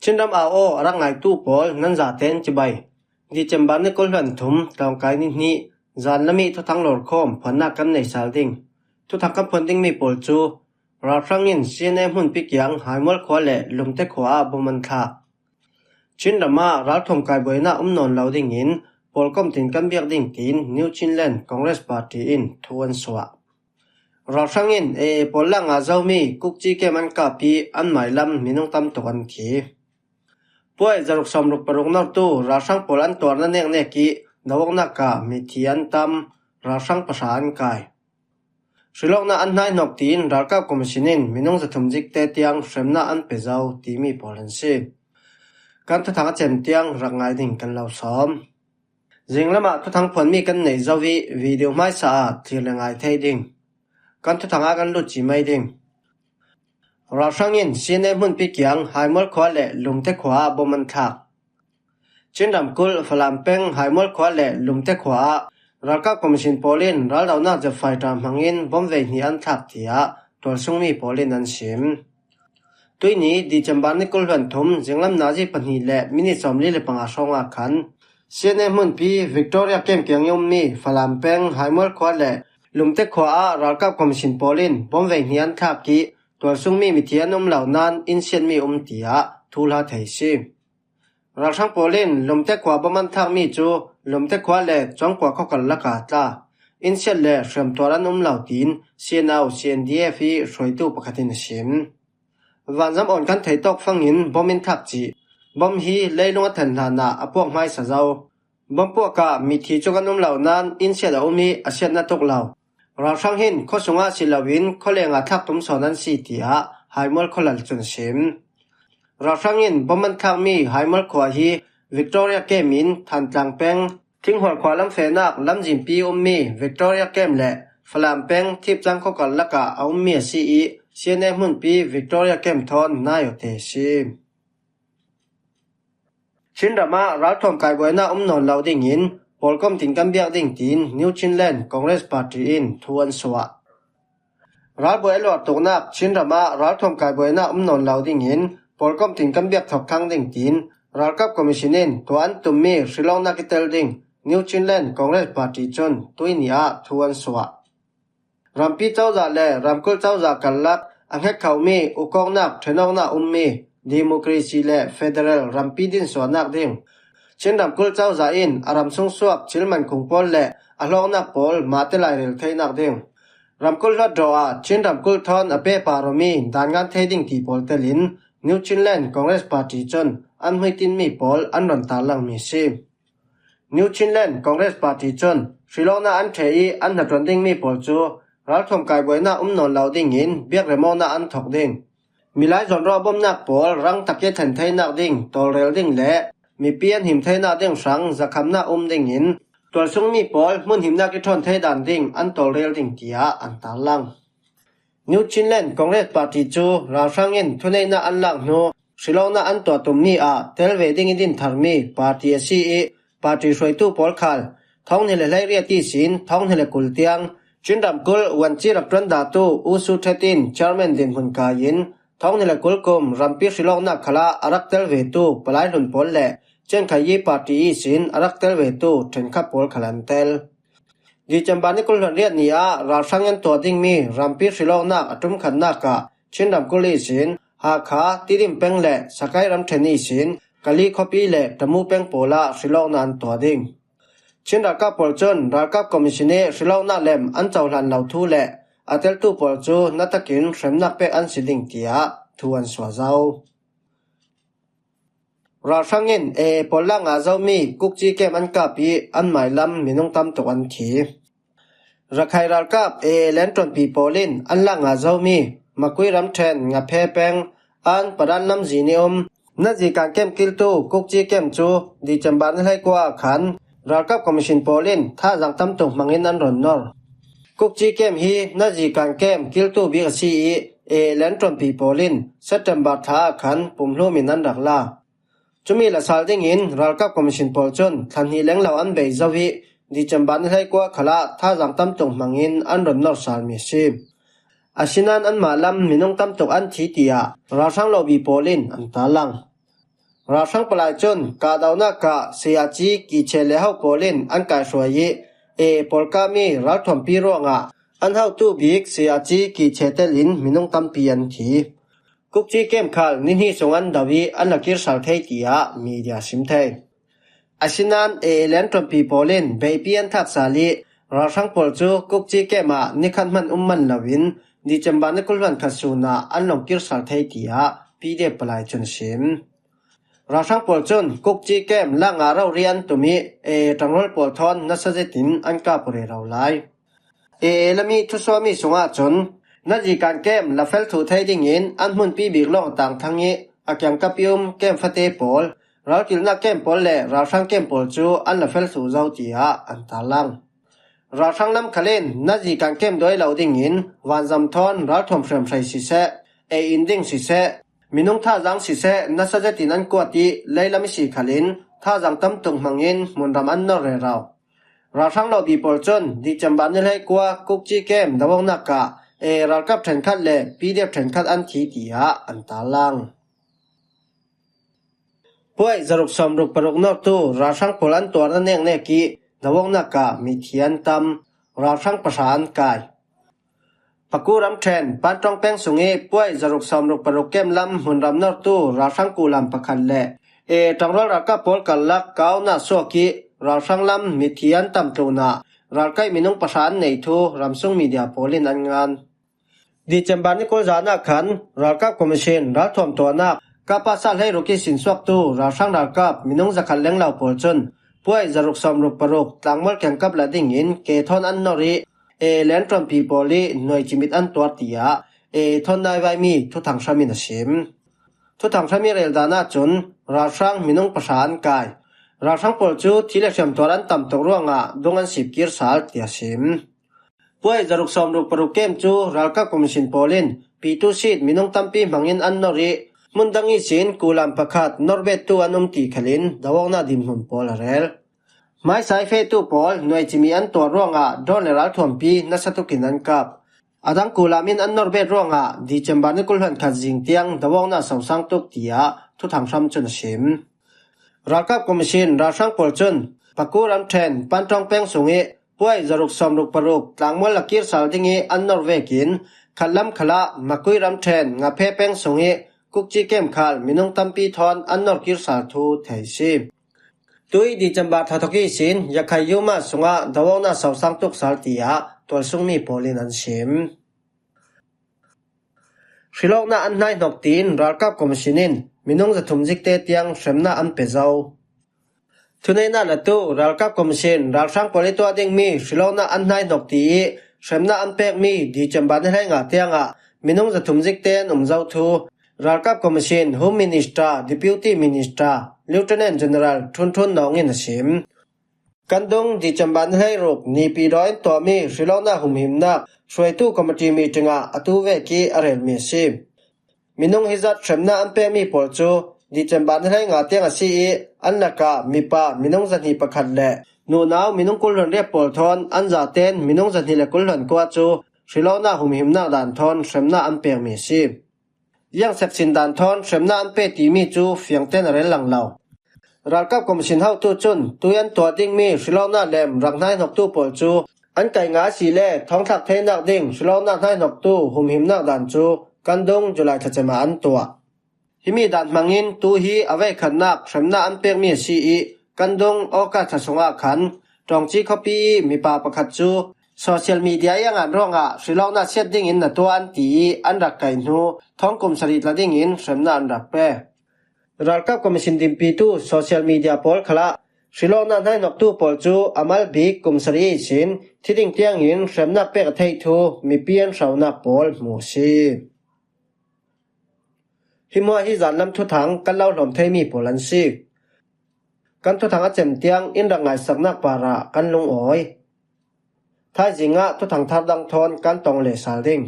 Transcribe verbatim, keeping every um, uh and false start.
Chin ram au aw a rak ngaitu pawl nan zaten cibai. December ni kul hluan thum, tlawngkai ni hnih, zan lami thuthang lawrkhawm phuannak kan nei sal ding. Thuthang kan phuan dingmi pawl cu ralhrang in C N A hmunpi kiang Haimual khua le Lumte khua ah bom an thlak. Chin ram ah ralthuam kaibuaina um nawn lo dingin pawlkom tin kan biak ding tiin New Chinland Congress Party in thu an suah. Ralhrang in A A pawl lak ngah zomi Kukci kem an kap ih an mailam minung tam tuk an thi. Puai zaruk sawmruk paruk nortu ralhrang pawl an tuarna neknek ih do awknak ah mithi an tam, ralhrang pahra an kai. Hrilawknak an hnai hnawk tiin ralkap commission in minung zathum zikte tiang hremnak an pe zo timi pawl an si. Kan thuthang a cem tiang rak ngai ding kan lo sawm. Zinglam ah thuthang phuanmi kan neih zo ih video hmaisa ah thlir le ngai thei ding. Kan thuthang ah kan lut ci mai ding. Ralhrang in C N A hmunpi kiang Haimual khua le Lumte khua ah bom an thlak. Chin ramkulh Falam peng Haimual khua le Lumte khua ah ralkap commission pawl in raldonak zepfai ṭam hmangin bom vei hnih an thlak, tiah tualsungmi pawl in an sim. Tuini December ni kul hluan thum, zinglam nazi pahnih le minit sawmli le panga hrawngah khan C N A hmunpi Victoria kem kiang ih ummi Falam peng Haimual khua le Lumte khua ah ralkap commission pawl in bom vei hnih an thlak ih tualsungmi mithi an um lo nain in siatmi um, tiah thuhla thei si. Ralhrang pawl in Lumte khua bom an thlakmi cu Lumte khua le Cuangkua khua karlak ah tla, in siat le hriamtuar an um lo tiin C N O, C N D F ih hruaitu pakhat in a sim. Vanzam awn kan theih tawk fangin bom in thlak cih. Bom hi leilung a then hlanah a puak hmaisa zo. Bom puak ah mithi cu kan um lo nain in siat a um ih a siat na tuk lo. Ralhrang hin khuasung ah si loin khualeng ah thlak tum sawn an si, tiah Haimual khualal cun a sim. Ralhrang in bom an thlakmi Haimual khua hi Victoria kem in Thantlang peng Thinghual khua lam fehnak lamzinpi ummi Victoria kem le Falam peng Thipcang khua karlak ah a ummi a si ih C N A hmunpi Victoria kem thawn nai awte a si. Chin ram ah ralthuam kaibuaina um nawn lo dingin pawlkom tin kan biak ding tiin New Chinland Congress Party in thu an suah. Ralbuai a luar tuknak Chin ram ah ralthuam kaibuaina um nawn lo dingin pawlkom tin kan biak thawk thang ding tiin ralkap commission in tuah an tummi hrilawknak ih tel ding New Chinland Congress Party cun tuini ah thu an suah. Rampi cozah le ramkulh cozah karlak a hngek khomi ukawknak ṭhenawknak ummi democracy le federal rampi dinsuahnak ding, Chin ramkulh cozah in a ram sungsuak thil mankhung pawl le a hlawknak pawl mahte lairel theinak ding, ramkulh hluat draw ah Chin ramkulh thawn a pehpar awmi danngan thei ding ti pawl telin New Chinland Congress Party cun an hmuitinmi pawl an ron tarlangmi a si. New Chinland Congress Party cun hrilawknak an ṭheh ih an hnaṭuan dingmi pawl cu ralthuam kaibuaina um nawn lo dingin biakrem awknak an thawk ding, milai zawnruah bomnak pawl rang tak ih a thlen theinak ding tawlrel ding le mipi an him theinak ding hrang zakhamnak um dingin tualsungmi pawl hmun himnak ih ṭhawn thei dan ding an tawlrel ding, tiah an tarlang. New Chinland Congress Party cu ralhrang in thuneihnak an lak hnu hrilawknak an tuah tummi ah tel ve ding ih din tharmi party a si ih, party hruaitu pawl khal thawng hnih le hleiriat ihsin thawng hnih le kul tiang Chin ramkulh Wanci rak ṭuan datu U Su Ṭhet in chairman dinhmun kai in thawng hnih le kul kum rampi hrilawknak khalah a rak tel vetu Palai Hlun pawl le Cian Khai Yi party ihsin a rak tel vetu ṭhenkhat pawl khal an tel. December ni kul hluan riat ni ah ralhrang an tuah dingmi rampi hrilawknak a ṭumkhatnak ah Chin ramkulh ihsin Hakha, Tidim peng le Sakai ramṭhen ihsin Kali khuapi le Tamu peng pawl ah hrilawknak an tuah ding. Chin ralkap pawl cun ralkap commission ih hrilawknak lem an cohlan lo thu le a teltu pawl cu na takin hremnak pek an si ding, tiah thu an suah zo. Ralhrang in A A pawl lak ngah zomi Kukci kem an kap ih an mailam minung tam tuk an thi. Rakhine ralkap A A lenṭuanpi pawl in an lak ngah zomi Makui ramṭhen Ngaphe peng an Padan lamzin ih um Nazi kan kem kiltu Kukci kem cu December ni hleikua ah khan ralkap commission pawl in thazaang tam tuk hmangin an ron nor. Kukci kem hi Nazi kan kem kiltu bik a si ih, A A lenṭuanpi pawl in September thla ah khan pumhlum in an rak la. Cumi la sal dingin ralkap commission pawl cun thla hnih lenglo an bei zo ih, December ni hleikua khalah thazaang tam tuk hmangin an ron nor salmi a si. Asinain anmah lam minung tam tuk an thi, tiah ralhrang lobi pawl in an tarlang. Ralhrang palai cun kahdohnak ah C R G kiche le ho pawl in an kaihruai ih, A A pawl kah mi ralthuampi ruangah an hotu bik C R G kiche telin minung tampi an thi. Kukci kem khal nihnih sung an do ih an la kir sal thei, tiah media sim thei. Asinain A A le an ṭuanpi pawl in beipi an thak sal ih ralhrang pawl cu Kukci kem ah nikhat hman um man loin December ni kul hluan khat sun ah an lawng kir sal thei, tiah P D F palai cun a sim. Ralhrang pawl cun Kukci kem lak nga rori an tum ih A A ṭangrual pawl thawn nasa zetin an kap rero lai. A A lam ih thusuahmi sungah cun nazi kan kem la fel thluh thei dingin an hmunpi bik lawng a tangthang ih a kiangkap ih um kem fate pawl, ralkilhnak kem pawl le ralhrang kem pawl cu an la fel thluh zo, tiah an tarlang. Ralhrang lam khal in nazi kan kem duai lo dingin vanzam thawn ralthuam hriamhrei siseh, ei in ding siseh, minung thazaang siseh nasa zetin an kuat ih leilam ihsi khal in thazaang tam tuk hmangin hmunram an nor rero. Ralhrang lo bi pawl cun December ni hleikua Kukci kem doawknak ah A A ralkap ṭhenkhat le P D F ṭhenkhat an thi, tiah an tarlang. Puai zaruk sawmruk paruk nortu ralhrang pawl an tuar an neknek ih doawknak ah mithi an tam, ralhrang pahra an kai. Paku ramṭhen Panṭawng peng sungih puai zaruk sawmruk paruk kem lam hmunram nortu ralhrang kulam pakhat le A A ṭangrual ralkap pawl karlak kauna suak ih ralhrang lam mithi an tam tlunah ralkaih minung pahra an nei thu ramsung media pawl in an ngan. December ni kul zan ah khan ralkap commission ralthuam tuahnak kapa sa hleiruk ih sinsuaktu ralhrang ralkap minung zakhat lenglo pawl cun puai zaruk sawmruk paruk tlangmual kiangkap la dingin ke thawn an nor ih A A le an ṭuanpi pawl ih nuai cimit an tuar, tiah A A thawn naivaimi thuthang hram in a sim. Thuthang hram ih rel dan ahcun ralhrang minung pahra an kai. Ralhrang pawl cu thi le hriamtuar an tam tuk ruangah dung an sip kir sal, tiah a sim. Puai zaruk sawmruk paruk kem cu ralkap commission pawl in pitu sit minung tampi hmangin an nor ih hmun dang ihsin kulam pakhat norbettu an um ti khalin doawknak dinhmun pawl a rel. Hmaisa ih fehtu pawl nuai cimit an tuar ruangah drone le ralthuampi nasa tukin an kap. A dang kulam in an norbet ruangah December ni kul hluan khat zing tiang doawknak sosang tuk, tiah thuthang hram cun a sim. Ralkap commission ralhrang pawl cun Paku ramṭhen Panṭawng peng sungih puai zaruk sawmruk paruk tlangmual la kir sal dingih an nor vekin khatlam khalah Makui ramṭhen Ngaphe peng sungih Kukci kem khal minung tampi thawn an nor kir sal thu thei si. Tui December tha thawk ihsin Yakhai Yuma sungah doawknak sosang tuk sal, tiah tualsungmi pawl in an sim. Hrilawknak an hnaihnok tiin ralkap commission in minung zathum zikte tiang hremnak an pe zo. Thuneihnak latu ralkap commission ralhrang pawl ih tuah dingmi hrilawknak an hnaihnok ti ih hremnak an pekmi December ni hleinga tiangah minung zathum zikte an um zo thu ralkap commission Home Minister, Deputy Minister, Lieutenant General Ṭhun Ṭhun Nawng in a sim. Kan dung December ni hleiruk Nipi daw in tuahmi hrilawknak humhimnak hruaitu committee meeting ah atu vek ih a relmi a si. Minung hizat hremnak an pekmi pawl cu December ni hleinga tiang a si ih an lakah mipa minung zahnih pakhat le nunau minung kul hluan riat pawl thawn an zaten minung zahnih le kul hluan kua cu hrilawknak humhimnak dan thawn hremnak an pekmi a si. Ziang seksin dan thawn hremnak an pe timi cu fiangten a rel lang lo. Ralkap commission hotu cun tui an tuah dingmi hrilawknak lem rak hnaihnoktu pawl cu an kai ngah a si le thawngthlak theinak ding hrilawknak hnaihnoktu humhimnak dan cu kan dung July thlacem ah an tuah. Himi dan hmangin tu hi a veikhatnak hremnak an pekmi a si ih kan dung August thla sungah khan Ṭawngci khuapi ih mipa pakhat cu social media ih a ngan ruangah hrilawknak siat dingin na tuah an ti ih an rak kaih hnu thawng kum sarih tla dingin hremnak an rak pe. Ralkap commission dinpitu social media pawl khalah hrilawknak hnaihnoktu pawl cu a mal bik kum sarih ihsin thi ding tiangin hremnak pek a theih thu mipi an hronak pawl hmu a si. Hi hmuah hi zanlam thuthang kan lo hlawm theimi pawl an si. Kan thuthang a cem tiang in rak ngaisaknak parah kan lungawi. Thaizing ah thuthang thar dang thawn kan tong leh sal ding.